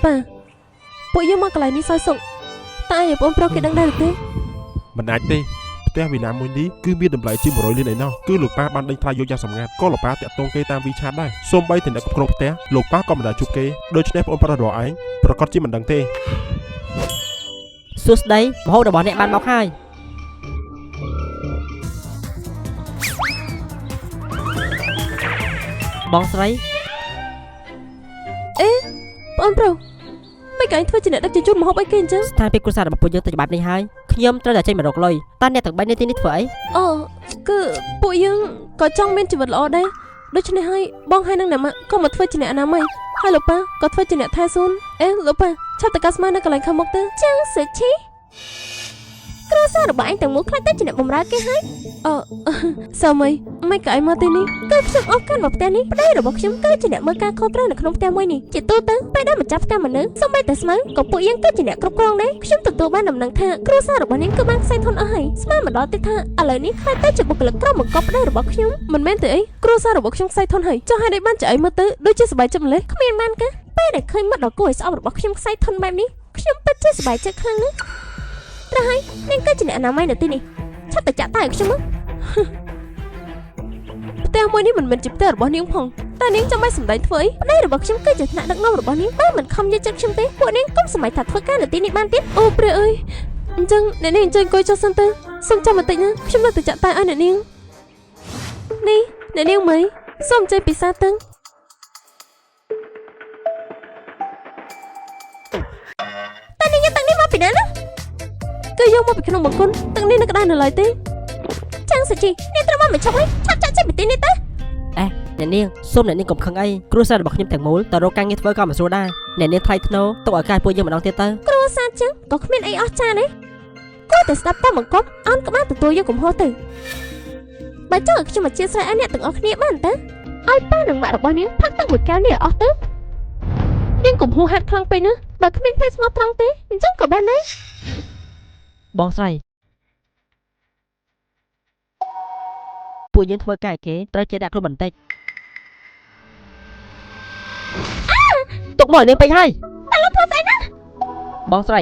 ប៉ាពួកយើងមកកន្លែងនេះសោយសុខតែឲ្យបងប្រុសគេដឹងដែរឬទេ មិនអាចទេផ្ទះវីឡាមួយនេះគឺមានតម្លៃជាង100លានឯណោះគឺលោកប៉ាបានដេញថ្លៃយកយ៉ាងសម្ងាត់ក៏លោកប៉ាតាក់ទងគេតាម WeChat ដែរសូម្បីតែអ្នកគ្រប់គ្រងផ្ទះលោកប៉ាក៏មិនដែលជួបគេដូច្នេះបងប្រុសរបស់ឯងប្រកាសជាមិនដឹងទេ សួស្តីម្ហូបរបស់អ្នកបានមកហើយបងស្រី បងប្រុសមិនក៏ឯងធ្វើជាអ្នកដឹកជញ្ជូនម្ហូបអីគេអញ្ចឹង ស្ថានភាពគ្រួសាររបស់ពួកយើងទៅច្បាប់នេះហើយខ្ញុំត្រូវតែចេញមករកលុយតើអ្នកទាំងបីនៅទីនេះធ្វើអី អូគឺពួកយើងក៏ចង់មានជីវិតល្អដែរដូច្នេះហើយបងហើយនឹងអ្នកម៉ាក់ក៏មកធ្វើជាអ្នកអនាម័យហើយលោកប៉ាក៏ធ្វើជាអ្នកថែសួនអេលោកប៉ាឆាប់ទៅកាស្មានៅកន្លែងខាងមុខទៅ ចឹងសុឈីគ្រួសាររបស់ឯងទាំងមូលខ្លាចទៅជាអ្នកបម្រើគេហើយ អឺ សាមីមិនក៏ឯងមកទីនេះ គឺខ្ញុំអស់កាន់មកផ្ទះនេះប្តីរបស់ខ្ញុំគឺជាអ្នកមើលការខុសត្រូវនៅក្នុងផ្ទះមួយនេះជាទូទៅពេលដែលម្ចាស់ផ្ទះមកនៅសូម្បីតែស្មៅក៏ពួកយើងគឺជាអ្នកគ្រប់គ្រងដែរខ្ញុំទទួលបានដំណឹងថាគ្រួសាររបស់នាងគឺបានខ្សែធនអស់ហើយស្មានមកដល់ទៀតថាឥឡូវនេះខ្លាចទៅជាបុគ្គលិកក្រុមបង្កប់ប្តីរបស់ខ្ញុំ មិនមែនទេអីគ្រួសាររបស់ខ្ញុំខ្សែធនហើយចុះហេតុអីបានជាឯងមើលទៅដូចជាសប្បាយចិត្តម្ល៉េះ គ្មានបានកាពេលដែលឃើញមិត្តដ៏គួរឲ្យស្អប់របស់ខ្ញុំខ្សែធនបែបនេះខ្ញុំពិតជាសប្បាយចិត្តខ្លាំងណាស់ត្រូវហើយនាងគឺជាអ្នកអនាម័យនៅទីនេះឆាប់ទៅចាក់តែឲ្យខ្ញុំមក ផ្ទះមួយនេះមិនមែនជាផ្ទះរបស់នាងផងតែនាងចាំបាច់សម្ដែងធ្វើអី ប្តីរបស់ខ្ញុំគឺជាថ្នាក់ដឹកនាំរបស់នាងបើមិនខំយកចិត្តខ្ញុំទេពួកនាងកុំសម័យថាធ្វើការនៅទីនេះបានទៀត អូព្រះអើយអញ្ចឹងអ្នកនាងអញ្ជើញអង្គុយចុះសិនទៅសូមចាំបន្តិចណាខ្ញុំនៅតែចាក់តែឲ្យអ្នកនាងនេះអ្នកនាងមីសូមអញ្ជើញពិសាទឹក តែនាងយកទឹកនេះមកពីណាណា គឺយកមកពីក្នុងបង្គន់ទឹកនេះនៅក្តៅនៅឡើយទេ ចាំងសុជីនាងត្រូវមកមិនឈប់ហើយឆាប់ចាក់ចេញពីទីនេះទៅ អ្នកនាងសូមអ្នកនាងកុំខឹងអីគ្រួសាររបស់ខ្ញុំទាំងមូលតើរកការងារធ្វើក៏មិនស្រួលដែរអ្នកនាងថ្លៃថ្នូរទុកឲ្យកាយពួកយើងម្ដងទៀតទៅ គ្រួសារចឹងក៏គ្មានអីអស់ចាដែរគួរតែស្ដាប់តាមបង្គាប់អោនក្បាលទទួលយកកំហុសទៅបើចង់ឲ្យខ្ញុំអធិស្ឋានឲ្យអ្នកទាំងអស់គ្នាបានតើឲ្យប៉ានិងម៉ាក់របស់នាងផឹកទឹកមួយកែវនេះឲ្យអស់ទៅ នាងកុំហួសហេតុខ្លាំងពេកណា បើគ្មានពេលស្មោះត្រង់ទេអញ្ចឹងក៏បានដែរ បងស្រីពួកយើងធ្វើការឲ្យគេត្រូវចេះដាក់ខ្លួនបន្តិចទុកមកឲ្យនាងពេកហើយ តែលោកធ្វើស្អីណា បងស្រី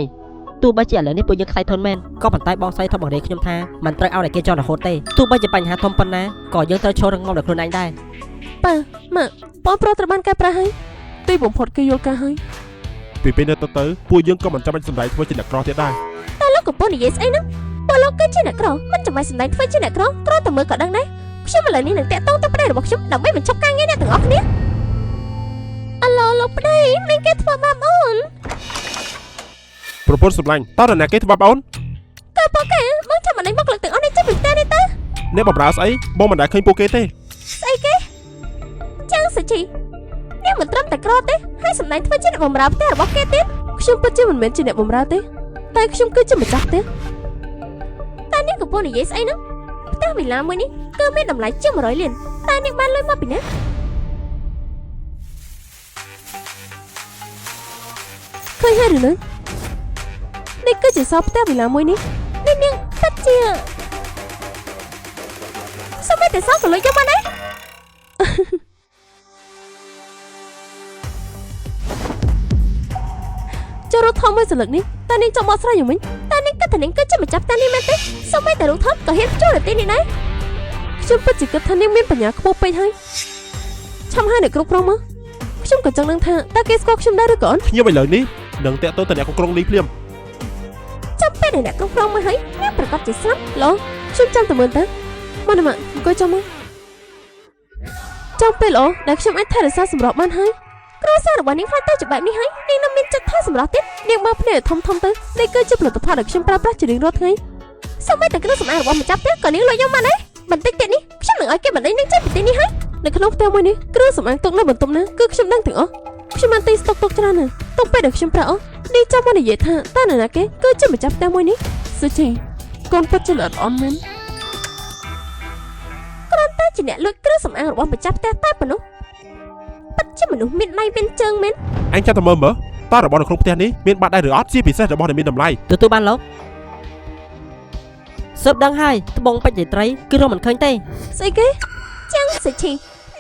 ទោះបីជាឥឡូវនេះពួកយើងខ្សែធនមែនក៏ប៉ុន្តែបងស្រីធំបង្រៀនខ្ញុំថាមិនត្រូវឲ្យតែគេចង់រហូតទេទោះបីជាបញ្ហាធំប៉ុណ្ណាក៏យើងត្រូវឈររឹងមាំដោយខ្លួនឯងដែរ ប៉ាម៉ាក់បងប្រុសត្រូវបានកែប្រែហើយទីបំផុតគេយល់ការហើយ ពីពេលនេះទៅទៅពួកយើងក៏មិនចាំបាច់សម្ដែងធ្វើជាអ្នកក្រទៀតដែរ តែលោកកំពុងនិយាយស្អីហ្នឹងពួកលោកគឺជាអ្នកក្រមិនចាំបាច់សម្ដែងធ្វើជាអ្នកក្រគ្រាន់តែមើលក៏ដឹងដែរខ្ញុំឥឡូវនេះនឹងតាក់ទងទៅប្តីរបស់ខ្ញុំដើម្បីបញ្ឈប់ការងារអ្នកទាំងអស់គ្នាអាឡូលោកប្តីមានគេធ្វើបាបអូន ប្រពន្ធសម្លាញ់តើនរណាគេធ្វើបាបអូន គឺពួកគេបងចាំមិនដេញបុគ្គលិកទាំងអស់នេះចេញពីផ្ទះនេះទៅ អ្នកបម្រើស្អីបងមិនដែលឃើញពួកគេទេ ស្អីគេចាំងសុជីនាងមិនត្រឹមតែក្រទេហើយសម្ដែងធ្វើជាអ្នកបម្រើផ្ទះរបស់គេទៀត ខ្ញុំពិតជាមិនមែនជាអ្នកបម្រើទេតែខ្ញុំគឺជាម្ចាស់ផ្ទះ តែនាងកំពុងនិយាយស្អីហ្នឹងផ្ទះវិឡាមួយនេះគឺមានតម្លៃជាង100លានតែនាងបានលុយមកពីណា ឃើញហើយឬនៅនេះគឺជាសោផ្ទះវិឡាមួយនេះ នេះនាងពិតជាសូម្បីតែសោក៏លុយយកមកដែរ ចូលរត់ថតមួយសន្លឹកនេះតែនាងចង់បកស្រាយយ៉ាងម៉េច តែនាងគិតថានាងគឺជាម្ចាស់ផ្ទះនេះមែនទេសូម្បីតែរូបថតក៏ហ៊ានចូលទៅទីនេះដែរ ខ្ញុំពិតជាគិតថានាងមានបញ្ញាខ្ពស់ពេកហើយឆាំហើយអ្នកគ្រប់គ្រងមកខ្ញុំក៏ចង់ដឹងថាតើគេស្គាល់ខ្ញុំដែរឬក៏អត់ ខ្ញុំឥឡូវនេះនឹងតាក់ទងទៅអ្នកគ្រប់គ្រងលីភ្លាម ចាំពេលដែលអ្នកគ្រប់គ្រងមកហើយនាងប្រកាសជាស្លាប់ ល្អខ្ញុំចាំតែមើលតើមកណាម៉ាក់អង្គុយចុះមកចាំពេលល្អដែលខ្ញុំអាចថែរក្សាសម្រស់បានហើយ គ្រួសាររបស់នាងខ្លាចទៅជាបែបនេះហើយនាងនៅមានចិត្តថែសម្រស់ទៀត នាងបើកភ្នែកឲ្យធំធំទៅនេះគឺជាផលិតផលដែលខ្ញុំប្រើប្រាស់ជារៀងរាល់ថ្ងៃ សូម្បីតែគ្រឿងសម្អាងរបស់ម្ចាស់ផ្ទះក៏នាងលួចយកមកដែរបន្តិចទៀតនេះខ្ញុំនឹងឲ្យគេបណ្ដេញនាងចេញពីទីនេះហើយ នៅក្នុងផ្ទះមួយនេះគ្រឿងសម្អាងទុកនៅបន្ទប់ណាគឺខ្ញុំដឹងទាំងអស់ខ្ញុំបានទិញស្តុកទុកច្រើនណាស់ទុកពេលដែលខ្ញុំប្រើអស់នេះចាំមកនិយាយថាតើនរណាគេគឺជាម្ចាស់ផ្ទះមួយនេះសុជីកូនពិតជាល្អិតល្អន់មែន គ្រាន់តែជាអ្នកលួចគ្រឿងសម្អាងរបស់ម្ចាស់ផ្ទះតែប៉ុណ្ណោះពិតជាមនុស្សមានដៃមានជើងមែន អញចាំតែមើលមើលតើរបស់នៅក្នុងផ្ទះនេះមានបាត់ដែរឬអត់ជាពិសេសរបស់ដែលមានតម្លៃ ទទួលបានលោកស៊ើបដឹងហើយត្បូងពេជ្រត្រីគឺរកមិនឃើញទេ ស្អីគេ ចាំងសុជី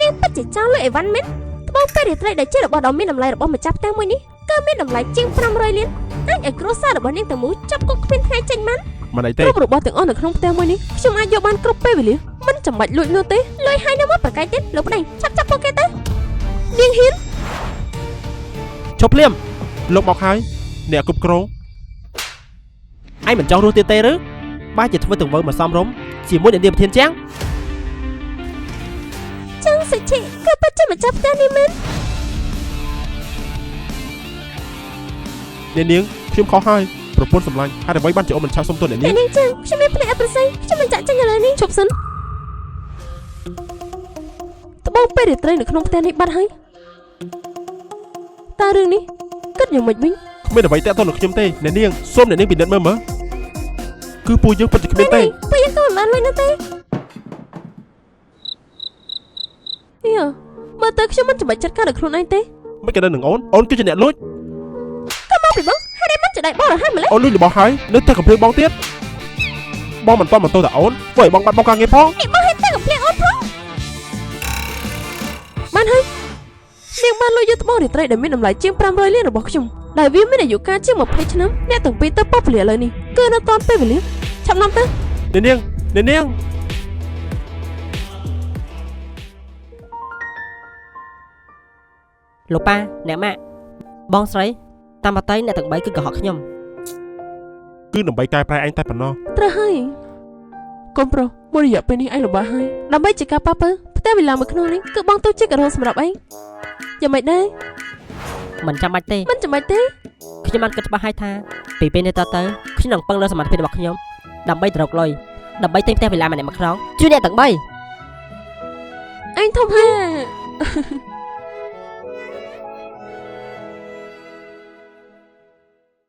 នាងពិតជាចោលលួចអីវ៉ាន់មែនត្បូងពេទ្យរាត្រីដែលជារបស់ដ៏មានតម្លៃរបស់ម្ចាស់ផ្ទះមួយនេះគឺ គឺមានតម្លៃជាង500លានអាចឲ្យគ្រួសាររបស់នាងទាំងមូលចាប់គុកគ្មានថ្ងៃចេញបាន មិនអីទេ គ្រប់របស់ទាំងអស់នៅក្នុងផ្ទះមួយនេះខ្ញុំអាចយកបានគ្រប់ពេលវេលាមិនចាំបាច់លួចនោះទេ លុយហើយនៅមកប្រកែកទៀតលោកប្តីឆាប់ចាប់ពួកគេទៅ នាងហ៊ាន ឈប់ភ្លាម លោកមកហើយអ្នកគ្រប់គ្រង ឯងមិនចង់រស់ទៀតទេឬបែរជាធ្វើទង្វើមិនសមរម្យជាមួយអ្នកនាងប្រធានជាង ចឹងសុជីគឺពិតជាម្ចាស់ផ្ទះនេះមែន អ្នកនាងខ្ញុំខុសហើយប្រពន្ធសម្លាញ់ហេតុអ្វីបានជាអូនមិនឆាប់សុំទោសអ្នកនាង អ្នកនាងចឹងខ្ញុំមានភ្នែកអប្រស័យខ្ញុំមិនចាក់ចេញឥឡូវនេះ ឈប់សិនត្បូងពេលរាត្រីនៅក្នុងផ្ទះនេះបាត់ហើយតើរឿងនេះគិតយ៉ាងម៉េចវិញ គ្មានអ្វីតាក់ទងនឹងខ្ញុំទេអ្នកនាងសូមអ្នកនាងពិនិត្យមើលមើលគឺពួកយើងពិតជាគ្មានទេ នេះពួកយើងក៏មិនបានលុយនោះទេ យ៉ាមើលទៅខ្ញុំមិនចាំបាច់ចាត់ការដល់ខ្លួនឯងទេ មិនក៏នៅនឹងអូនអូនគឺជាអ្នកលួច ក៏មកពីបងហេតុអីមិនចដៃបរិហាម្លេះ អូនលួចរបស់ហើយនៅតែកំភ្លៀងបងទៀតបងមិនតន់មិនទោសតែអូនធ្វើឲ្យបងបាត់បង់ការងារផង នេះបងហេតុតែកំភ្លៀងអូនផង បានហើយនាងបានលួចយកត្បូងរាត្រីដែលមានតម្លៃជាង500លានរបស់ខ្ញុំដែលវាមានអាយុកាលជាង20ឆ្នាំអ្នកទាំងពីរទៅប៉ុស្តិ៍ពលាឥឡូវនេះគឺនៅតាន់ពេលវេលាឆាប់នាំទៅ អ្នកនាងអ្នកនាង លោកប៉ាអ្នកម៉ាក់បងស្រីតាមបតីអ្នកទាំង3គឺកុហកខ្ញុំ គឺដើម្បីកែប្រែឯងតែប៉ុណ្ណោះ ត្រូវហើយកូនប្រុសមួយរយៈពេលនេះឯងលំបាកហើយដើម្បីជាការប៉ះពើផ្ទះវិឡាមួយក្នុងនេះគឺបងទុកជាការ៉ូសម្រាប់ឯងយ៉ាងម៉េចដែរ មិនចាំបាច់ទេ មិនចាំបាច់ទេ ខ្ញុំបានគិតច្បាស់ហើយថាពីពេលនេះតទៅខ្ញុំនឹងពឹងលើសមត្ថភាពរបស់ខ្ញុំដើម្បីទៅរកលុយដើម្បីទិញផ្ទះវិឡាម្នាក់មួយខ្នងជួយអ្នកទាំង3 ឯងធំហើយ